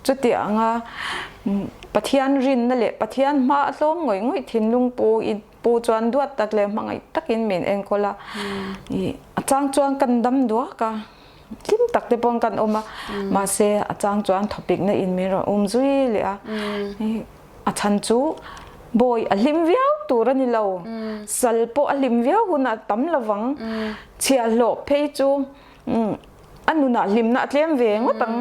chuti anga Pathian rinna leh Pathian hma a tlawm ngawih ngawih thinlung pu i pu chuan duat tak leh hmangaih takin min enkawl a, a chang chuan kan dam duak a, hlim tak te paw'n kan awm a, mahse a chang chuan thawpikna in min rawn um zui leh a. A chhan chu bawi a hlim viau tur a ni lo. Sal pawh a hlim viau hunah tam lovang. Chhiahhlawh phei chu a nunah hlimna a tlem ve ngawt ang.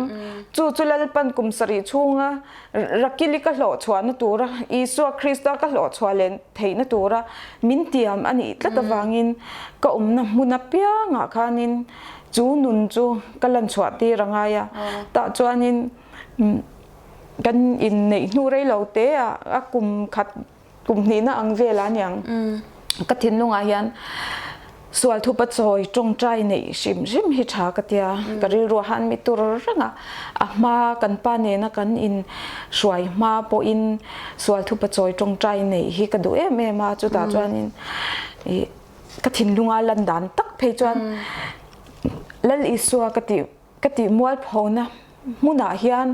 Chu chu Lalpan kum sarih chhunga Rakili ka hlawh chhuahna tura Isua Krista ka hlawh chhuah leh theihna tura min tiam a nih tlat avangin ka awmna hmun apiangah khanin chu nun chu ka lan chhuah tir a ngai a. Tah chuanin Kan inneih hnu rei lo te a, a kum khat kum hnihna ang vel a niang. Ka thinlungah hian sual thupa chawi tawngtai neih hrim hrim hi tha ka tia. Ka rilru a han mi tur reng a, a hma kan pa nena kan in hruai hma pawhin sual thupa chawi tawngtai neih hi ka duh em em a, chutah chuanin ih ka thinlunga lan dan tak phei chuan Lal Isua ka tih Ka tih mualphona hmunah hian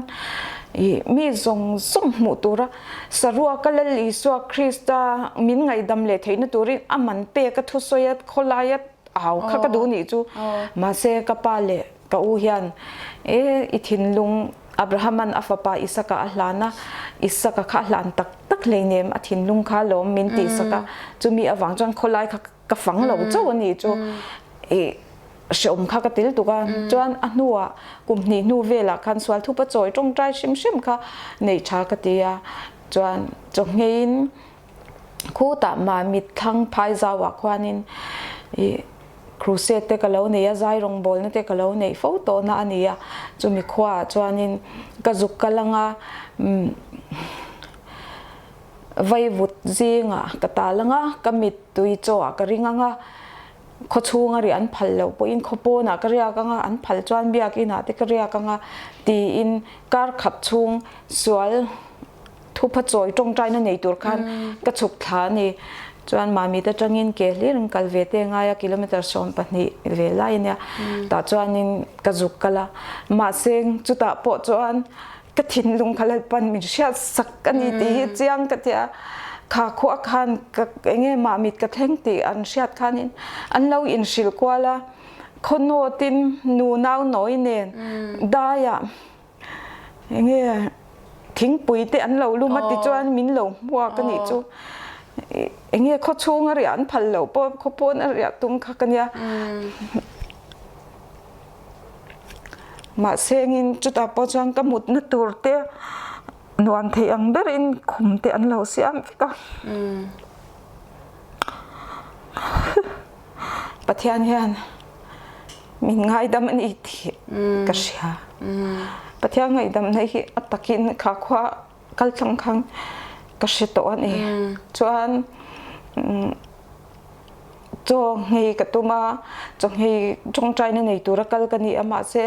ih mi zawng zawng hmuh tura saruaka Lal Isua Krista min ngaihdam leh theihna turin a man pek a thusawi a khawlaia au kha ka duh nih chu. Mahse ka pa leh ka u hian e i thinlung. Abrahama'n a fapa Isaka a hlan a, Isaka kha a hlan tak tak hleinem, a thinlung kha lawm min tihsak a, chumi avang chuan khawlai kha ka fang lo chauh a nih chu i hreawm kha ka til tuk a, chuan a hnuah kum hnih hnu velah khan sual thupa chawi tawngtai hrim hrim kha neih tha ka ti a, chuan chawhngeiin Khutah mah mitthlang phai zauah khuanin ih crusade te ka lo nei a, zai rawngbawlna te ka lo neih fo tawhna a ni a, chumi khuaah chuanin ka zuk kal anga umm vaivut zingah ka tal anga ka mittui chaw ah ka ring anga khaw chhunga riah an phal loh pawhin khaw pawnah ka riak anga an phal chuan biakinah te ka riak anga tiin kar khat chhung sual Thupha chawi tawngtaina nei tur khan ka chhuk thla a ni. Chuan Mamit atangin ke hlir in kal ve te ngai a, kilometre 12 ve lai a nia. Tah chuanin ka zuk kal a. Mahse chutah pawh chuan ka thinlung kha Lalpan min hriat sak a ni tih hi chiang ka ti a. Kha khuah khan ka enge Mamit ka thleng tih an hriat khanin an lo inhrilh kual a. Khawnawtin nu nau nawi nen daiah Enge thingpui te an lo lum a tichuan min lo hmuak a nih chu. Enge khaw chhung a riah an phal loh pawh khaw pawn a riah tum kha ka nia. Mahse engin chutah pawh chuan ka mutna tur te nuam thei ang berin khum te an lo siam vek a. Pathian hian min ngaidam a ni tih ka hria. Pathian ngaihdamna hi a takin kha khua kal tlang khan ka hre tawh a ni. Chuan chaw nghei ka tum a, chaw nghei tawngtaina nei tura kal ka ni a mahse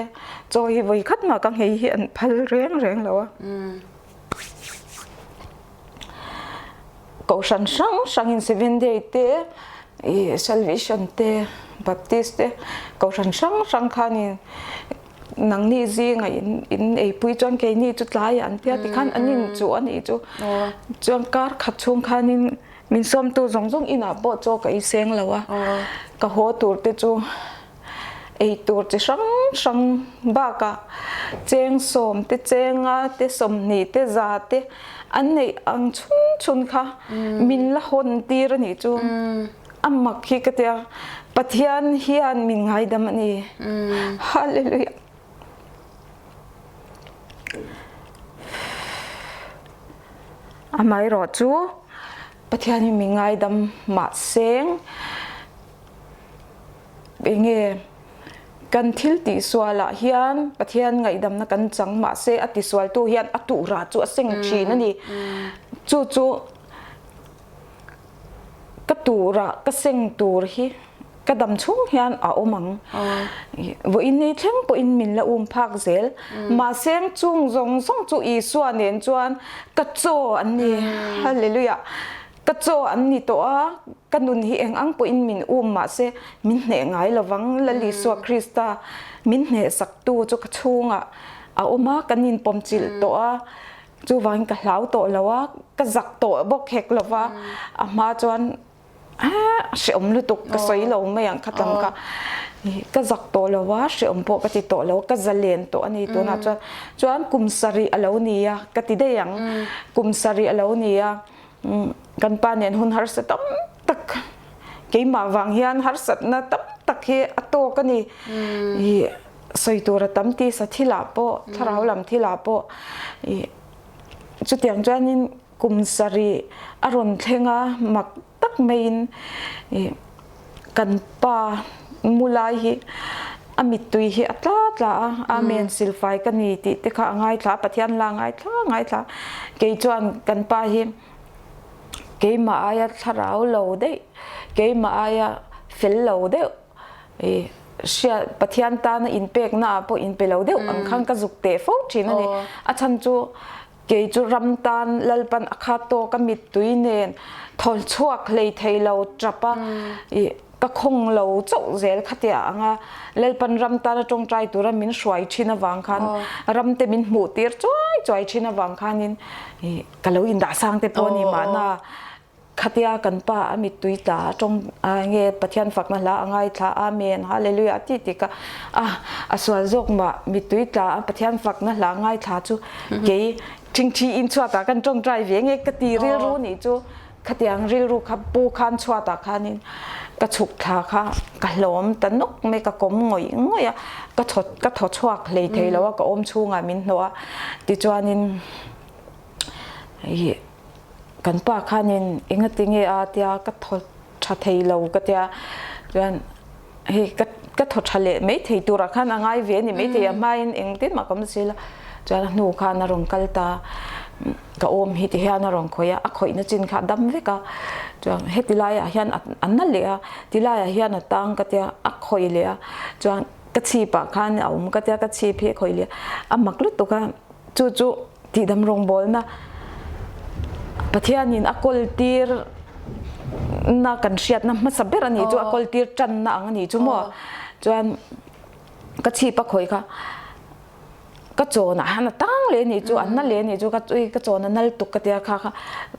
chaw hi vawi khat mah ka nghei hi an phal reng reng lo a. Kohhran hrang hrangin Seventh Day te ih Salvation te Baptist te kohhran hrang hrang khanin nangni zinga in in eipui chuan keini chu tlaiah an tia tikhan an inchuh a nih chu chuan kar khat chhung khanin min sawmtu zawng zawng inah pawh chaw ka ei seng lo a ka haw tur te chu. Ei tur chi hrang hrang bakah cheng sawm te chenga te 20 te za te an neih ang chhun chhun kha min la hawn tir a nih chu a mak hi ka tia Pathian hian min ngaidam a ni Hallelujah. Amaherawh chu Pathian hi min ngaidam mahseng Enge kan thil tihsualah hian Pathian ngaihdamna kan chang mahse a tisualtu hian a tuhrah chu a seng thin a ni. Chu chu ka tuhrah ka seng tur hi ka dam chhung hian a awm ang. Vawiin ni thleng pawhin min la um phak zel. Mahse chung zawng zawng chu Isua nen chuan ka chaw an ni. Hallelujah. Ka chaw an ni tawh a, ka nun hi eng ang pawhin min um mahse min hneh ngai lovang. Lal Isua Krista min hnehsaktu chu ka chhungah a awm a, kan inpawm chilh tawh a, chuvangin ka hlau tawh lo a, ka zak tawh bawk hek lo va, a hma chuan hrehawm lutuk ka sawi lo mai ang kha tlam kha. Ka zak tawh lo a, hrehawm pawh ka ti tawh lo, ka zalen tawh a ni tunah chuan. Chuan kum sarih a lo ni a, ka ti daih ang, kum sarih a lo ni a. Kan pa nen hun harsa tam tak keimah vang hian harsatna tam tak hi a tawk a ni. I sawi tur a tam tisa thilah pawh thlarau lam thilah pawh i chutiang chuanin kum sarih a rawn thleng a mak tak maiin i kan pa mu lai hi a mittui hi a tla tla a, Amen silfai ka ni tih te kha a ngaithla a, Pathian la ngaithla ngaithla kei chuan kan pa hi keimah aia thlarau lo daih keimah aia fel lo deuh i hriat Pathian tana inpekna ah pawh inpe lo deuh ang khan ka zuk teh fo thin a ni a chhan chu Kei chu ram tan Lalpan a khat tawk a mittui nen thawl chhuak hlei thei lo tap a i ka khawng lo chauh zel khatia ang a Lalpan ram tana tawngtai tura min hruai thin avang khan ram te min hmuh tir chuai chuai thin avang khanin i ka lo indah sang te pawh a ni mahna. Khatia kan pa a mittui tla a tawng a nge Pathian fakna hla a ngaithla Amen Hallelujah a ti tik a a a sual zawk mah mittui tla a Pathian fakna hla ngaithla chu kei thingthi in chhuatah kan tawngtai ve nge ka ti rilru nih chu khatiang rilru kha pu khan chhuatah khanin ka chhuk thla kha ka hlawm ta nawk mai ka kawm ngawih ngawih a ka thaw ka thaw chhuak hlei thei lo a ka awm chhungah min hnawh a tichuanin ih Kan pa khanin engati nge a tia ka thaw tha thei lo ka tia chuan hei ka ka thaw tha leh mai thei turah khan a ngai ve a ni maithei a hmain engtin mah ka awm si la chuan a hnu khan a rawn kal ta ka awm hi ti hian a rawn khawih a a khawihna chin kha a dam vek a chuan heti laiah hian a na leh a ti laiah hian a tang ka tia a khawih leh a chuan ka chhipah khan a awm ka tia ka chhip hi a khawih leh a mak lutuk a chu chu. Tihdam rawngbawlna Pathianin a kawltir na kan hriatna hmasa ber a nih chu a kawltir tanna ang a nih chu maw chuan ka chhip a khawih kha ka chawnah hian a tang leh a nih chu a na leh a nih chu ka ui ka chawn a nal tuk ka tia kha kha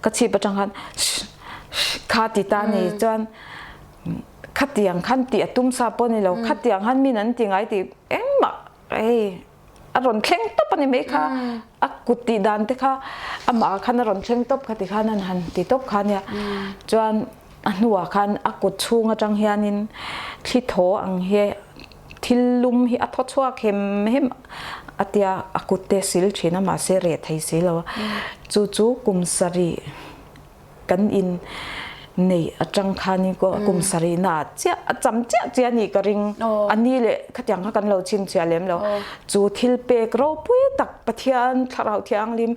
ka chhip atang khan kha ti ta a ni chuan khatiang khan tih a tum sa pawh a ni lo khatiang khan min an ti ngai tih engmah hei a rawn thleng tawp a ni mai kha a kut tih dan te kha amah khan a rawn thleng tawp kha ti khan an han ti tawp kha nia chuan a hnuah khan a kut chhung atang hianin thli thaw ang hi thil lum hi a thaw chhuak hem hem a tia a kut te sil thin a mahse reh thei si lo a chu chu kum sarih Kan in neih atang khanin kum sarih na ah chiah a cham chiah chiah a nih ka ring. A ni leh khatiang kha kan lo chhinchhiah lem lo. Chu thil pek ropui tak Pathian Thlarau Thianghlim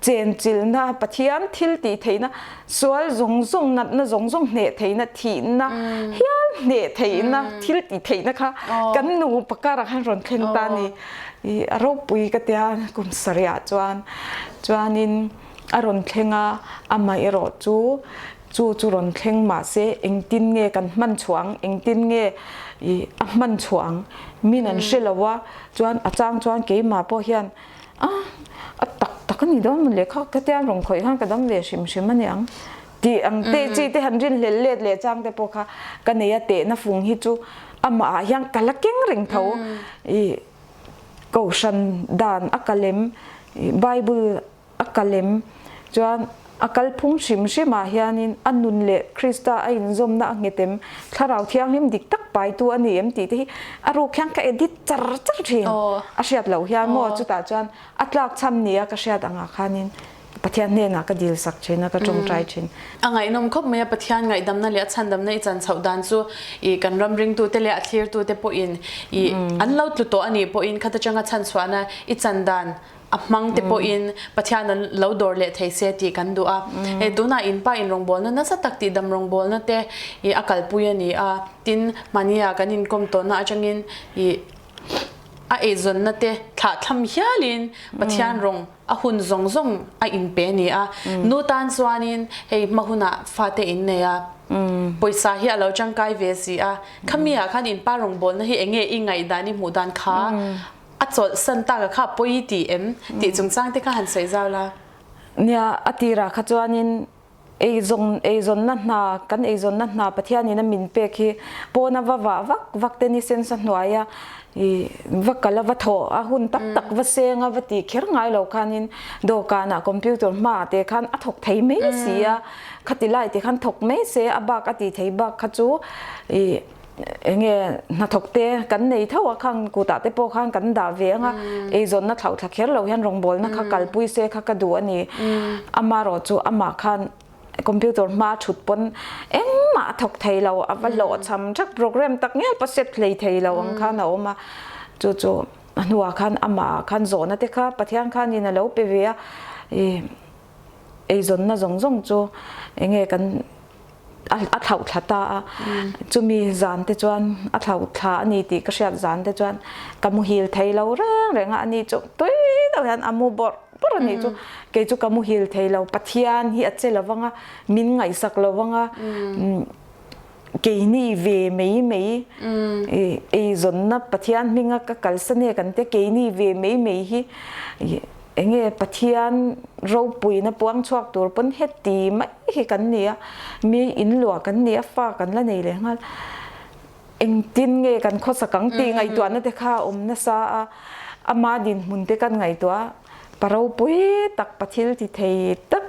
chenchilhna, Pathian thil tih theihna, sual zawng zawng natna zawng zawng hneh theihna, thihna hial hneh theihna, thil tih theihna kha kan nupa karah khan rawn thleng ta a ni. A ropui ka tia kum sarih ah chuan chuanin A rawn thleng a, amah erawh chu chu chu rawn thleng mah se engtin nge kan hman chhuah ang, engtin nge ih a hman chhuah ang min an hre lo a, chuan a chang chuan keimah pawh hian a a tak tak a ni dawn maw le kha ka tia rawn khawih khan ka dam ve hrim hrim a ni ang tih ang te chi te han rinhlelh let leh chang te pawh kha ka nei a tehna fung hi chu amah ah hian ka la keng reng tho ih kohhran dan a kalem ih bible A kalem chuan a kalphung hrim hrimah hianin a nun leh Krista a inzawmna a nghet em, Thlarau Thianghlim dik tak paitu a ni em tih te hi a ruk hian ka edit char char thin. A hriat loh hian maw chutah chuan a tlak chham nia ka hriat angah khanin Pathian hnenah ka dil sak thin a, ka tawngtai thin. A ngaihnawm khawp mai a, Pathian ngaihdamna leh a chhandamna i chan chhoh dan chu i kan ram ringtute leh a thlirtute pawhin i an lo tlu tawh a nih pawhin khata changa chhanchhuahna i chan dan a hmang te pawhin Pathian an lo dawr leh thei se tih kan duh a. Hei tunah in pa in rawngbawlna nasa tak tih dam rawngbawlna te ih a kalpui a ni a, tin mahnia kan inkawm tawhna atangin ih a eizawnna te thlahthlam hialin Pathian rawng a hun zawng zawng a inpe a ni a. Nu tan chuanin hei hma hunah fate in nei a, pawisa hi a lo tangkai ve si a, khami ah khan in pa rawngbawlna hi enge i ngaihdan i hmuh dan kha A chawlhsan tak a kha pawi i ti em? tih chungchang te kha han sawi zau la. Nia, a tirah kha chuanin eizawn eizawnna hna, kan eizawnna hna Pathianin a min pek hi pawna va vah vak vak te ni sensa hnuaia i va kal a va thawh a hun tak tak va seng a va tih kher ngai lo khanin dawhkanah computer hmaah te khan a thawk thei mai si a, khati lai te khan thawk mai se a bak a tih thei bak kha chu i Enge hnathawk te kan nei tho a khang kutah te pawh khan kan dah ve anga eizawnna thlauh thla kher lo hian rawngbawlna kha kalpui se kha ka duh a ni. Amarawh chu amah khan computer hma thut pawn engmah a thawk thei lo a va hlawhchham thak program tak ngial pawh set hlei thei lo ang khan a awm a chu chu a hnuah khan amah ah khan zawhna te kha Pathian khanin a lo pe ve a ih eizawnna zawng zawng chu enge kan a thlauh thla ta a, chumi zan te chuan a thlauh thla a ni tih ka hriat zan te chuan ka muhil thei lo reng reng a, ani chu tui deuh hian a mu bawrh bawrh a nih chu, kei chu ka muhil thei lo, Pathian hi a che lo vang a, min ngaihsak lo vang a, keini ve mai mai eizawnna Pathian hminga ka kalsan e kan tia keini ve mai mai hi. Enge Pathian ropuina puang chhuak tur pawn heti mai hi kan ni a, mi in luah kan ni a, fa kan la nei leh nghal. Engtin nge kan khawsak ang tih ngaihtuahna te kha a awm nasa a, ama dinhmun te kan ngaihtuah a, pa ropui tak, pa thil ti thei tak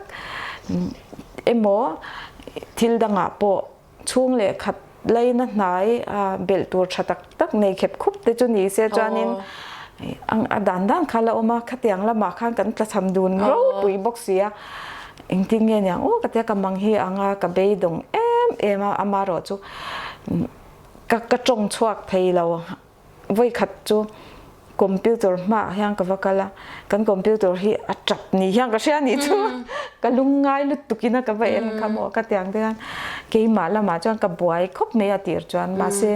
emaw thil dangah pawh chhung leh khat laina hnai belh tur tha tak tak nei khep khup te chu ni se chuanin a dan dan kha la awm a, khatiang lamah khan kan tlachham dun ropui bawk si a, engtin nge niang aw ka tia ka mang hi ang a, ka beidawng em em a, amaherawh chu ka ka tawng chhuak thei lo. Vawikhat chu computer hmaah hian ka va kal a, kan computer hi a tap ni hian ka hria nih chu ka lungngai lutuk in a ka va en kha maw ka tiang te khan keimah lamah chuan ka buai khawp mai a tir chuan mahse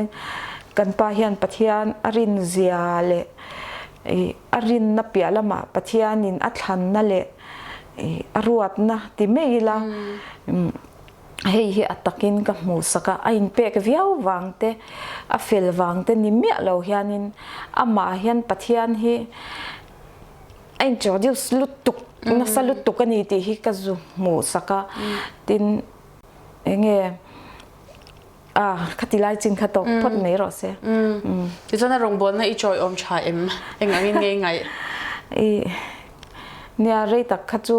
kan pa hian Pathian a rin zia leh ih a rinna piah lamah Pathianin a thlanna leh ih a ruatna ti mai ila Hei hi a takin ka hmuhsak a, a inpek viau vang te, a fel vang te ni miah lo hianin amah hian Pathian hi a introduce lutuk, nasa lutuk a ni tih hi ka zu hmuhsak a, tin enge a khati lai chin kha tawk phawt mai rawh se. Tichuan a rawngbawlna i chawiawm tha em? Eng angin nge i ngaih? I nia rei tak kha chu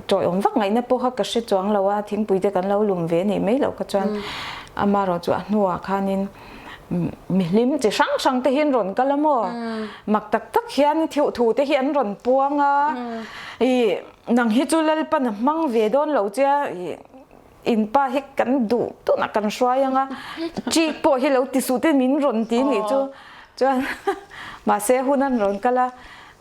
Tawiawm vak ngaihna pawh kha ka hre chuang lo a, thingpui te kan lo lum ve nih mai loh kha chuan amaherawh chu a hnuah khanin mi hlim chi hrang hrang te hi an rawn kal a maw? Mak tak tak hian thiuh thu te hi an rawn puang a, ih nang hi chu Lalpan a hmang ve dawn lo che a, ih in pa hi kan duh tunah kan hruai ang a, chik pawh hi lo ti suh te min rawn ti nih chu chuan mahse hun an rawn kal a.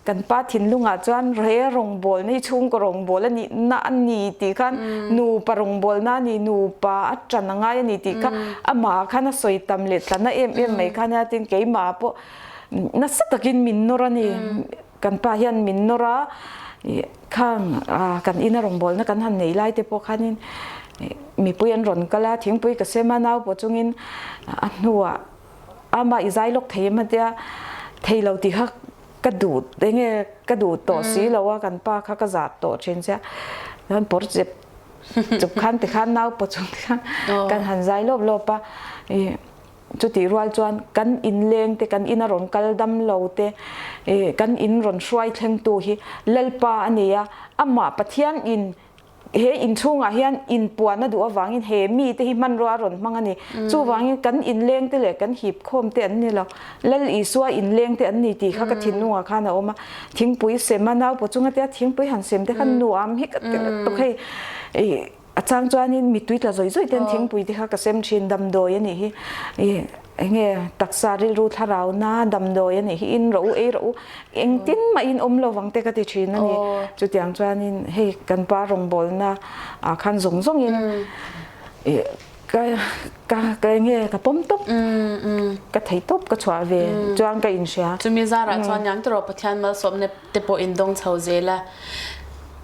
Kan pa thinlungah chuan he rawngbawlna hi chhungkaw rawngbâwl a nihna a ni tih khan nupa rawngbâwlna a ni, nupa a ṭan a ngai a ni tih kha amah khan a sawi tam leh tla na em em mai kha nia tin keimah pawh nasa takin min nawr a ni. Kan pa hian min nawr a, khang kan ina rawngbâwlna kan han nei lai te pawh khanin mipui an rawn kal a, thingpui ka sem a, nau pawh chungin a hnuah Ama i zai lawk thei em a tia thei lo tih kha ka duh enge ka duh tawh si lo a kan pa kha ka zah tawh thin sia chuan pawr chep chup khan tikhan nau pawh chung tikhan kan han zai lawp lawp a ih chutih rual chuan kan inleng te kan ina rawn kal dam lo te ih kan in rawn hruai thleng tu hi Lalpa a ni a amah Pathian in He inchhungah hian inpuan a duh avangin he mite hi hmanrua a rawn hmang a ni. Chuvangin kan inlengte leh kan hipkhawmte an ni lo. Lal Isua inlengte an ni tih kha ka thinlungah khan a awm a. Thingpui sem a naupaw chunga tia thingpui han sem te kha nuam hi ka ti lutuk hei. A chang chuanin mittui tla zawih zawih ten thingpui te kha ka sem thin damdawi a nih hi. Enge taksa rilru thlarau na damdawi a nih hi in rawh u ei rawh u engtin mah in awm lo vang te ka ti thin a ni. Chutiang chuanin hei kan pa rawngbawlna ah khan zawng zawngin ka ka ka enge ka pawm tawp ka thei tawp ka chhuah ve chuan ka inhria. Chumi zarah chuan niang tawrh Pathian malsawmna te pawh in dawng chho zel a.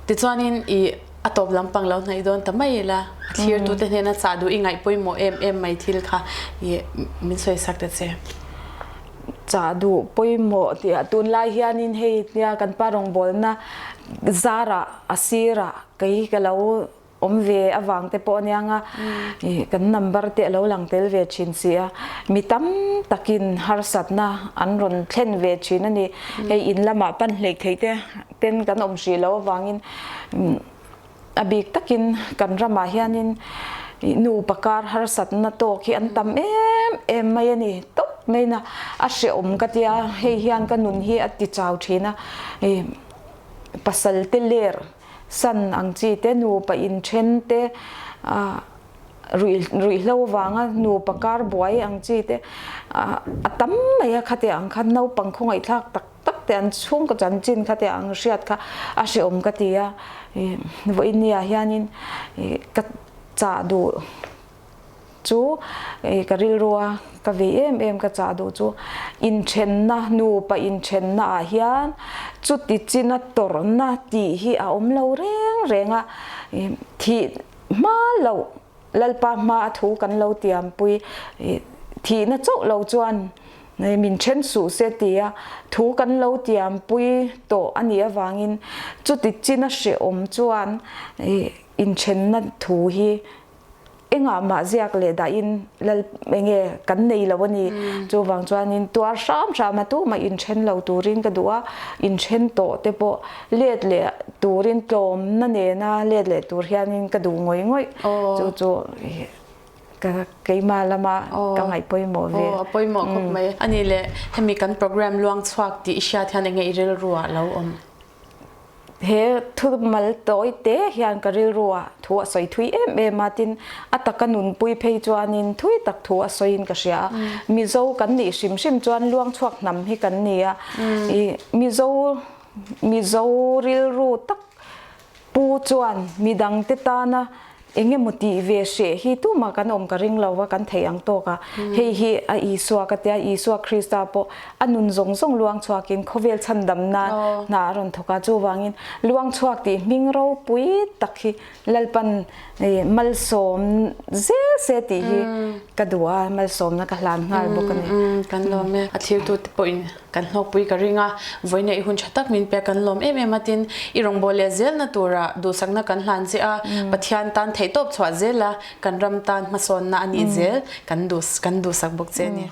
Tichuanin i a tawp lampang lo hnaih dawn ta mai ila, a thlirtute hnena chah duh i ngaih pawimawh em em mai thil kha i min sawisak ta che. Chah duh pawimawh tih tunlai hianin hei nia kan pa rawngbawlna zarah a sirah kei ka lo awm ve avang te pawh aniang a, kan number te a lo lang tel ve thin si a, mi tam takin harsatna an rawn thlen ve thin a ni. Hei in lamah pan hleih theih te ten kan awm hrih loh avangin a bik takin kan ramah hianin nupa kar harsatna tawk hi an tam em em mai a ni tawp mai na a hrehawm ka tia hei hian ka nun hi a ti chau thin a pasal te ler san ang chi te nupa inthen te ruihhlo avanga nupa kar buai ang chi te a tam mai a khatiang ang khan naupang khawngaihthlak tak tak te an chhungkaw chanchin kha te ang hriat kha a hrehawm ka ti a, vawiin ni ah hianin ka chah duh chu ka rilrua ka vei em em ka chah duh chu inthenna nupa inthenna ah hian chuti china tawrhna tih hi a awm lo reng reng a, thih hma loh Lalpa hma a thu kan lo tiampui thihna chauh lo chuan. Min then suh se tia thu kan lo tiampui tawh a nih avangin chuti china hrehawm chuan inthenna thu hi engah mah ziak leh dahin lal enge kan nei lo a ni. Chuvang chuanin tuar hram hram a tumah inthen lo turin ka duh a, inthen tawh te pawh let leh turin tlawmna nena let leh tur hianin ka duh ngawih ngawih. Chu chu Ka keimah lama ka ngaih pawimawh ve. Aw, a pawimawh khawp mai. Ani leh hemi kan program luang chhuak tih i hriat hian enge i rilru ah lo awm? He thu mal tawi te hian ka rilru ah thu a sawi thui em em a, tin a taka nunpui phei chuanin thui tak thu a sawiin ka hria a. Mizo kan nih hrim hrim chuan luang chhuak hnam hi kan ni a, i Mizo Mizo rilru tak Pu chuan midangte tana eng emaw tih ve hreh hi tumah kan awm ka ring lo va, kan theih ang tawk a. Hei hi a Isua ka tia, Isua Krista pawh a nun zawng zawng luang chhuakin khawvel chhandamna hna a rawn thawk a. Chuvangin luang chhuak tih hming ropui tak hi Lalpan malsawm zel se tih hi ka duh a, malsawmna ka hlan nghal bawk a ni. Kan lawm e. A thirtute pawhin Kan hlawkpui ka ring a, vawiin i hun tha tak min pek kan lawm em em a tin i rawngbâwl leh zelna tura duhsakna kan hlan che a, Pathian tan theihtawp chhuah zel a, kan ram tan hmasawnna a nih zel kan duh kan duhsak bawk che a ni.